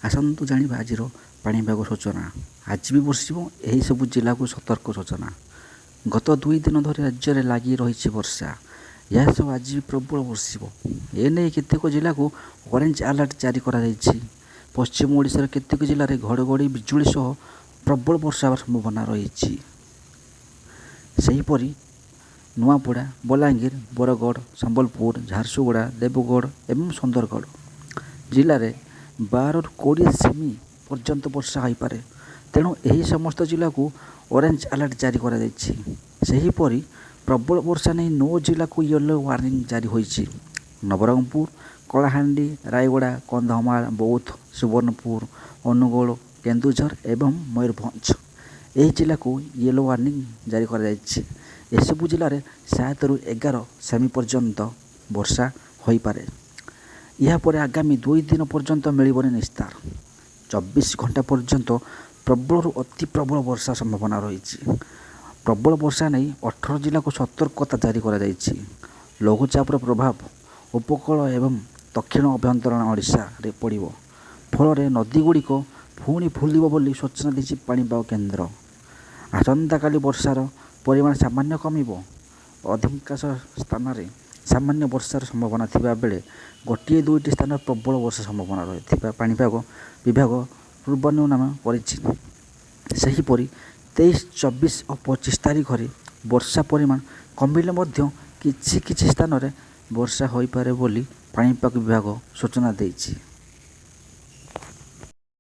ଆସନ୍ତୁ ଜାଣିବା ଆଜିର ପାଣିପାଗ ସୂଚନା। ଆଜି ବି ବର୍ଷିବ, ଏହିସବୁ ଜିଲ୍ଲାକୁ ସତର୍କ ସୂଚନା। ଗତ 2 ଦିନ ଧରି ରାଜ୍ୟରେ ଲାଗି ରହିଛି ବର୍ଷା। ଏହା ସହ ଆଜି ବି ପ୍ରବଳ ବର୍ଷିବ। ଏନେଇ କେତେକ ଜିଲ୍ଲାକୁ ଅରେଞ୍ଜ ଆଲର୍ଟ ଜାରି କରାଯାଇଛି। ପଶ୍ଚିମ ଓଡ଼ିଶାର କେତେକ ଜିଲ୍ଲାରେ ଘଡ଼ଘଡ଼ି ବିଜୁଳି ସହ ପ୍ରବଳ ବର୍ଷା ହେବାର ସମ୍ଭାବନା ରହିଛି। ସେହିପରି ନୂଆପଡ଼ା, ବଲାଙ୍ଗୀର, ବରଗଡ଼, ସମ୍ବଲପୁର, ଝାରସୁଗୁଡ଼ା, ଦେବଗଡ଼ ଏବଂ ସୁନ୍ଦରଗଡ଼ ଜିଲ୍ଲାରେ 12ରୁ 20 ସେମି ପର୍ଯ୍ୟନ୍ତ ବର୍ଷା ହୋଇପାରେ। ତେଣୁ ଏହି ସମସ୍ତ ଜିଲ୍ଲାକୁ ଅରେଞ୍ଜ ଆଲର୍ଟ ଜାରି କରାଯାଇଛି। ସେହିପରି ପ୍ରବଳ ବର୍ଷା ନେଇ 9 ଜିଲ୍ଲାକୁ ୟେଲୋ ୱାର୍ଣ୍ଣିଂ ଜାରି ହୋଇଛି। ନବରଙ୍ଗପୁର, କଳାହାଣ୍ଡି, ରାୟଗଡ଼ା, କନ୍ଧମାଳ, ବୌଦ୍ଧ, ସୁବର୍ଣ୍ଣପୁର, ଅନୁଗୋଳ, କେନ୍ଦୁଝର ଏବଂ ମୟୂରଭଞ୍ଜ ଏହି ଜିଲ୍ଲାକୁ ୟେଲୋ ୱାର୍ଣ୍ଣିଂ ଜାରି କରାଯାଇଛି। ଏସବୁ ଜିଲ୍ଲାରେ 7ରୁ 11 ସେମି ପର୍ଯ୍ୟନ୍ତ ବର୍ଷା ହୋଇପାରେ। ଏହାପରେ ଆଗାମୀ 2 ଦିନ ପର୍ଯ୍ୟନ୍ତ ମିଳିବନି ନିସ୍ତାର। 24 ଘଣ୍ଟା ପର୍ଯ୍ୟନ୍ତ ପ୍ରବଳରୁ ଅତି ପ୍ରବଳ ବର୍ଷା ସମ୍ଭାବନା ରହିଛି। ପ୍ରବଳ ବର୍ଷା ନେଇ 18 ଜିଲ୍ଲାକୁ ସତର୍କତା ଜାରି କରାଯାଇଛି। ଲଘୁଚାପର ପ୍ରଭାବ ଉପକୂଳ ଏବଂ ଦକ୍ଷିଣ ଆଭ୍ୟନ୍ତରୀଣ ଓଡ଼ିଶାରେ ପଡ଼ିବ। ଫଳରେ ନଦୀଗୁଡ଼ିକ ପୁଣି ଫୁଲିବ ବୋଲି ସୂଚନା ଦେଇଛି ପାଣିପାଗ କେନ୍ଦ୍ର। ଆସନ୍ତାକାଲି ବର୍ଷାର ପରିମାଣ ସାମାନ୍ୟ କମିବ। ଅଧିକାଂଶ ସ୍ଥାନରେ ସାମାନ୍ୟ ବର୍ଷାର ସମ୍ଭାବନା ଥିବା ବେଳେ ଗୋଟିଏ ଦୁଇଟି ସ୍ଥାନରେ ପ୍ରବଳ ବର୍ଷା ସମ୍ଭାବନା ରହିଥିବା ପାଣିପାଗ ବିଭାଗ ପୂର୍ବାନୁମାନ କରିଛି। ସେହିପରି 23, 24 ଓ 25 ତାରିଖରେ ବର୍ଷା ପରିମାଣ କମିଲେ ମଧ୍ୟ କିଛି କିଛି ସ୍ଥାନରେ ବର୍ଷା ହୋଇପାରେ ବୋଲି ପାଣିପାଗ ବିଭାଗ ସୂଚନା ଦେଇଛି।